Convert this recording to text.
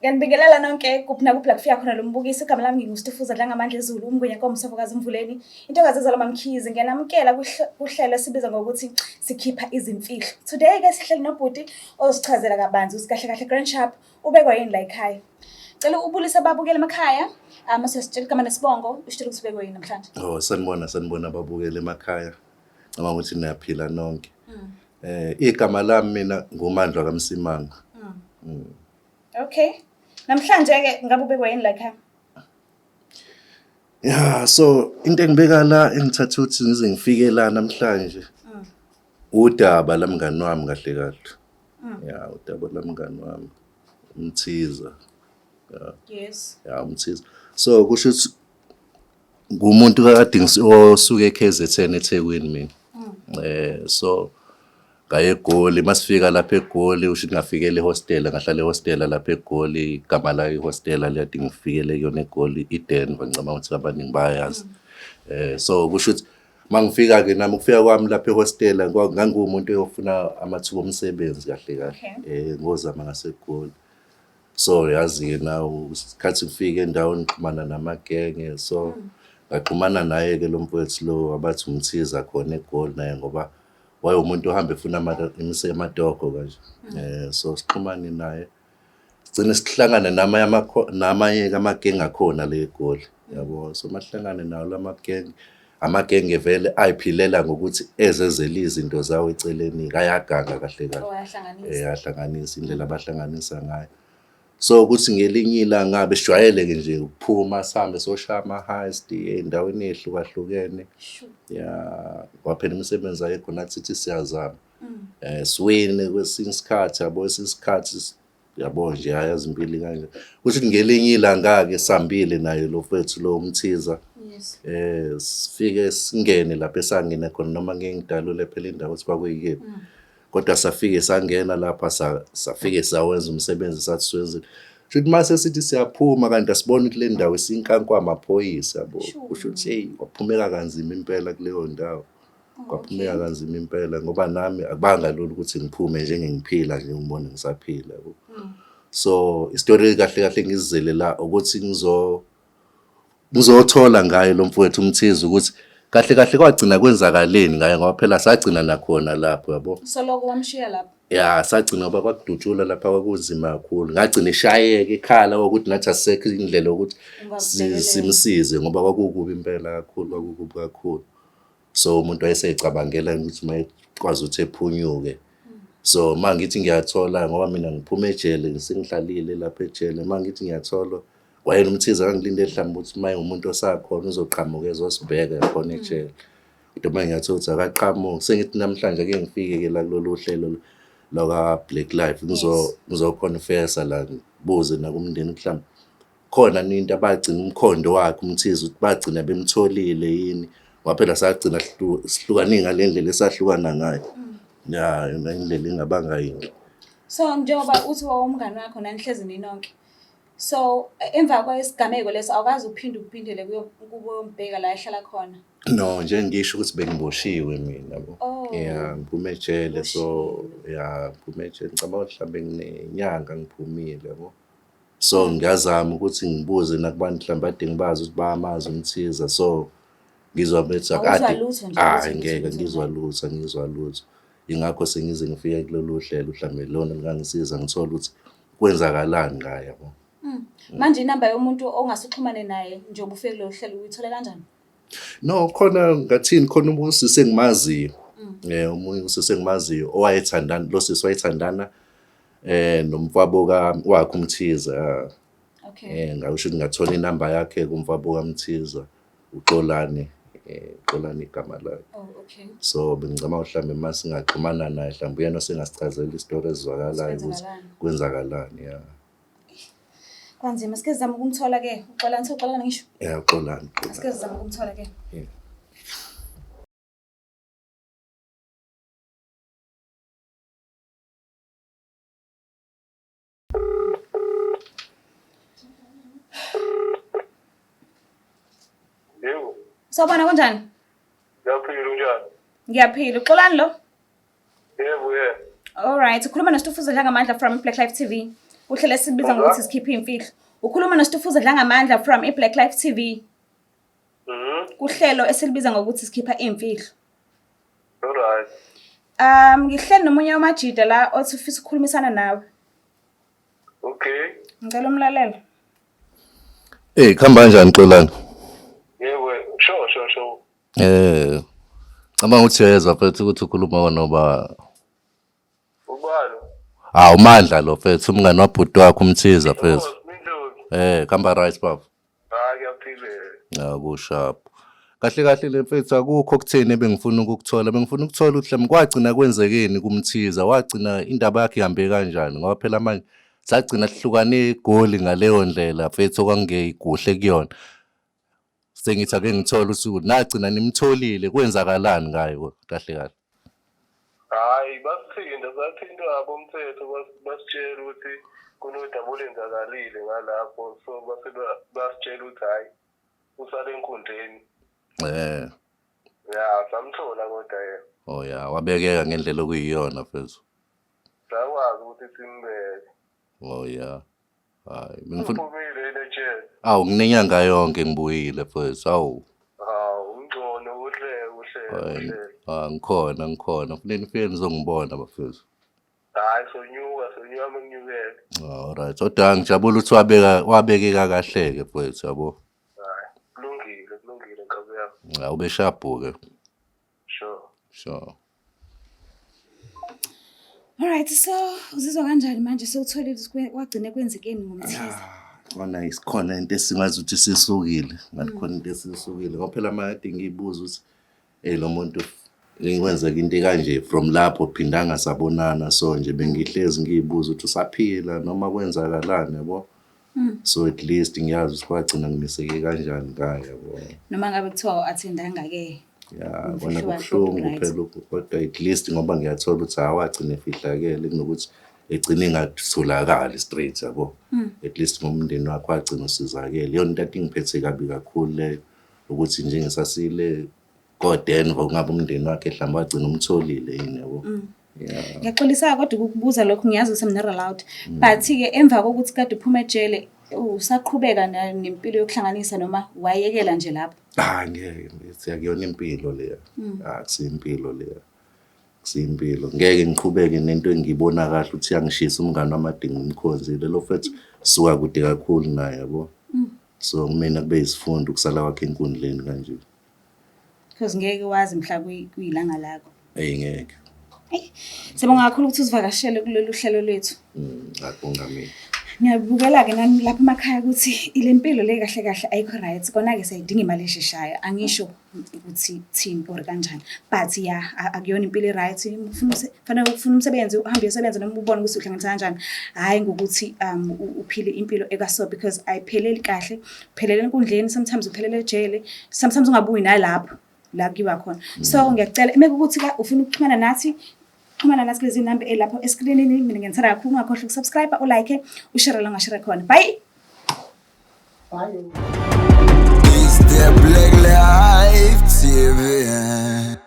Ngiyanibingelela nonke kuphi nakuphi la kufika khona lo mbukiso. Igama lami nginguStufuza Dlangamandla Zulu, umngwenya komsafokazi Mvuleni. Intokazi ezalwa MaMkhize. Ngiyanamukela kuhlelo esibiza ngokuthi sikhipha izimfihlo. Today ke sihleli nobhuti ozosichazela kabanzi ukuthi kahle kahle Grand Sharp ubekwa yini la ekhaya. Cela ubulise ababukeli emakhaya. Mase sitshela igama nesibongo, usitshele ukuthi ubekwe yini namhlanje. Oh, sanibona sanibona ababukeli emakhaya. Ngicabanga ukuthi niyaphila nonke. Igama lami mina nguMandla kaMsimanga. Okay. Namhlanje ke ngabe ubekwe yini la ekhaya? Yeah, so into engibeka la engithatha ukuthi ngize ngifike la namhlanje. Udaba lamngani wami kahle kahle. Yeah, udaba lamngani wami. Umthiza. Yes. Yeah, umthiza. So kusho ukuthi ngumuntu kade osuke eKZN eThekwini mina. So ngaye eGoli, masifika lapha eGoli usho ukuthi ngafikela ehostela, ngahlala ehostela lapha eGoli, igama layo ihostela liyade ngifikele kuyona eGoli, iDenver, ngicabanga ukuthi abaningi bayazi. So kusho ukuthi mangifika ke nami ukufika kwami lapha ehostela ngangiwumuntu oyofuna amathuba omsebenzi kahle kahle. Ngozama ngaseGoli. So yazi-ke nawe isikhathi ngifike endaweni ngixhumana namagenge, so ngaxhumana naye-ke lo mfowethu lo abathi uMthiza khona eGoli naye ngoba wayewumuntu ohamba efuna amatoho kanje. So sixhumane naye sigcine sihlangane namanye namanye-ke amagenge akhona le eGoli yabo. So mahlangane nawo la magenge, amagenge vele ayiphilela ngokuthi ezezele izinto zawo eceleni, ayaganga kahle kahle. Oh, ayahlanganisa. Ayahlanganisa indlela abahlanganisa ngayo. So ukuthi ngelinye ilanga besijwayele-ke nje ukuphuma sihambe soshaya ama-heist ey'ndaweni ey'hlukahlukene. Ya, kwaphela imisebenzi ayikho nathi sithi siyazama. Siwine kwesinye isikhathi yabo, kwesinye isikhathi yabo nje ayazi impilo kanje. Kuthi ngelinye ilanga-ke sihambile naye lo mfethu lo uMthiza. Yes. Sifike singene lapho esangena khona noma ngeke ngidalule phela indawo ukuthi kwakuyikephi. Kodwa safike sangena lapha safike sawenza umsebenzi sathi siwenzile. Shuthi mase sithi siyaphuma kanti asiboni kule ndawo isinkankwa amaphoyisa yabo. Kusho ukuthi hey kwaphumeka kanzima impela kuleyo ndawo. Kwaphumeka kanzima impela ngoba nami akubanga lula ukuthi ngiphume njengengiphila nje ngibone ngisaphila yabo. So isitori kahle kahle ngizizele la ukuthi ngizothola ngaye lo mfowethu uMthiza ukuthi kahle kahle kwagcina kwenzakaleni ngaye ngoba phela sagcina nakhona lapho yabo. Soloko wamshiya lapho. Ya, sagcina ngoba kwakudutshulwa lapha kwakunzima kakhulu. Ngagcina ishayeka ikhala ukuthi nathi asisekho indlela yokuthi simsize ngoba kwakukubi impela kakhulu, kwakukubi kakhulu. So umuntu wayeseyicabangela ukuthi uma ekwazi ukuthi ephunyuke. So uma ngithi ngiyathola ngoba mina ngiphuma ejele sengihlalile lapha ejele, uma ngithi ngiyathola wayena uMthiza ngangilinde mhlawumbe ukuthi uma engumuntu osakhona uzoqhamuka ezosibheka khona ejele. Kodwa uma ngiyathola ukuthi akaqhamuki, sengithi namhlanje ake ngifike-ke la kulolu hlelo lwaka-Black Life ngizokhonfesa la ngibuze nakumndeni mhlawumbe khona yini into abagcina umkhondo wakhe uMthiza ukuthi bagcina bemtholile yini ngoba phela sagcina sihlukane ngale ndlela esahlukana ngayo. Ya, yona indlela ingabanga yinhle. So njengoba uthi wawumngani wakho nanihlezi ninonke. So emva kwesigameko leso awukaze uphinde uphindele kuyombheka la ehlala khona. No, nje ngisho ukuthi bengiboshiwe mina yabo. Oh. Yeah, ngiphume ejele so yeah, ngiphume ejele ngicabanga ukuthi mhlambe nginenyanga ngiphumile yabo. So ngiyazama ukuthi ngibuze nakubantu mhlawumbe ade ngibazi ukuthi bayamazi uMthiza so ngizwa bethi Awuzwa akade lutho nje hayi ukuthi ngeke lutho ngizwa lutho ngizwa lutho. Ingakho sengize ngifike kulolu hlelo mhlawumbe lona lingangisiza ngithole ukuthi kwenzakalani ngaye yabo. Manje inamba yomuntu ongase uxhumane naye njengoba ufike kulolu hlelo uyithole kanjani? No, khona ngathini khona usisi engimaziyo. Omunye usisi engimaziyo owayethandana lo sisi wayethandana nomfwabo ka wakhe uMthiza. Okay. Ngasho ukuthi ngathola inamba yakhe kumfwabo kaMthiza uXolani, Xolani igama lakhe. Oh, okay. So bengicabanga mhlawumbe uma singaxhumana naye mhlawumbe uyena osengasichazela isitori esizwakalayo ukuthi Kwenzakalani. kwenzakalani ya. Kwanzima sike sizame ukumthola ke. UXolani sewuXolani ngisho. Ya uXolani. Sike sizame ukumthola ke. Yeah. Yebo, Sawubona kunjani? ngiyaphila unjani? Ngiyaphila. Uxolani lo? Yebo, yebo. All right. Ukhuluma noStufuza Dlangamandla from Black Life TV. Kuhlelo esibiza ngokuthi sikhipha imfihlo. Ukhuluma noStufuza Dlangamandla from iBlack Life TV. Kuhlelo esilibiza ngokuthi sikhipha imfihlo. Alright. Ngihleli nomunye wamajida la othi ufisa ukukhulumisana nawe. Okay. Ngicela umlalele. Eh, kuhamba kanjani Xolani? Yebo, sure sure sure. Cabanga ukuthi uyezwa mfethu ukuthi ukhuluma noba Ubani? Ah, uMandla lo mfethu, umngani wabhuti wakho uMthiza mfethu. Oh, Mindlozi. Kuhamba right baba. Hayi kuyaphileka. Ah, kusharp. Kahle kahle le mfethu akukho okutheni ebengifuna ukukuthola. Bengifuna ukuthola ukuthi mhlawumbe kwagcina kwenzekeni kuMthiza, wagcina indaba yakhe ihambe kanjani ngoba phela manje sagcina sihlukane eGoli ngaleyo ndlela mfethu okwakungekuhle kuyona. Sengithi ake ngithole ukuthi nagcina nimtholile kwenzakalani ngayo kahle kahle. Hayi basithinta, sathintwa abomthetho basitshela ukuthi kunodaba olenzakalile ngalapho so base basitshela ukuthi hhayi usale enkundleni. Ya, samthola kodwa yena. Oh ya, wabekeka ngendlela okuyiyona mfethu. Sakwazi ukuthi simbeke. Oh ya. Hayi, bengifuna Uphumile yini ejele? Awu nginenyanga yonke ngibuyile mfethu. Awu. Hawu, ungcono kuhle kuhle Hayi, kuhle. ah ngikhona ngikhona. Kufanele nifike nizongibona bafethu. Hayi sonyuka sonyuka mekunyukele. Ah, alright. Kodwa ngijabula ukuthi wabekeka kahle-ke mfethu yabo. Hayi, kulungile kulungile nkabi yami. Ah, ube sharp ke. Sure. Sure. Alright, so uzizwa kanjani manje sewutholile ukuthi kwagcine kwenzekeni ngoMthiza? Khona isikhona into esingazi ukuthi sisukile. Ngathi khona into esisukile. Ngoba phela manje ngiyibuza ukuthi lo muntu kwenzeka into kanje from lapho phindanga sabonana so nje bengihlezi ngiyibuza ukuthi usaphila noma kwenzakalani yabo. So at least ngiyazi ukuthi kwagcina ngimiseke kanjani ngaye yabo. Noma ngabe kuthiwa u-attendanga ke. Ya, Umfihlo kona wakhe kubuhlungu right. phela lokhu, kodwa at least ngoba ngiyathola ukuthi awagcine efihlakele kunokuthi egcine engatholakali straight yabo. At least ngomndeni wakhe wagcina usizakele. Iyona into ade ingiphethe kabi kakhulu leyo ukuthi njengesasile koDenver kungabe umndeni wakhe mhlawumbe wagcina umtholile yini yabo. Yeah. Ngiyaxolisa kodwa ukukubuza lokhu, ngiyazi ukuthi I'm not allowed. But-ke emva kokuthi kade uphume ejele usaqhubeka nempilo yokuhlanganisa noma wayekela nje lapho? Ah, ngeke ngithi akuyona impilo leya. Ah, akusiyimpilo leya. Akusiyimpilo. Ngeke ngiqhubeke nento engiyibona kahle ukuthi iyangishisa umngani wami ade ngimkhonzile. Lo mfethu suka kude kakhulu naye yabo. So kumina kube isifundo ukusala kwakhe enkundleni kanje. Because ngeke wazi mhla kuyilanga lakho. Eyi ngeke. Eyi, siyabonga kakhulu ukuthi usivakashele kulolu hlelo lwethu. Ngiyabonga mina. Ngiyabukela-ke nani lapha emakhaya ukuthi ile mpilo le kahle kahle ayikho right. Kona-ke siyayidinga imali esheshayo. Angisho ukuthi thini or kanjani. But ya, akuyona impilo e-right. Fanele ufune umsebenzi, uhambe uyosebenza noma ubone ukuthi uhlanganisa kanjani. Hhayi ngokuthi uphile impilo ekaso because ayipheleli kahle. Uphelela enkundleni, sometimes uphelela ejele, sometimes ungabuyi nalapho la kuyiwa khona. So ngiyacela uma kuwukuthi ka ufuna ukuxhumana nathi, xhumana nathi kulezi namba elapho eskrinini. Mina ngiyanithanda kakhulu, ungakhohlwa ukusubscribe, ulike, ushare la ungashare khona. Bye. Bye. It's the Black Life TV.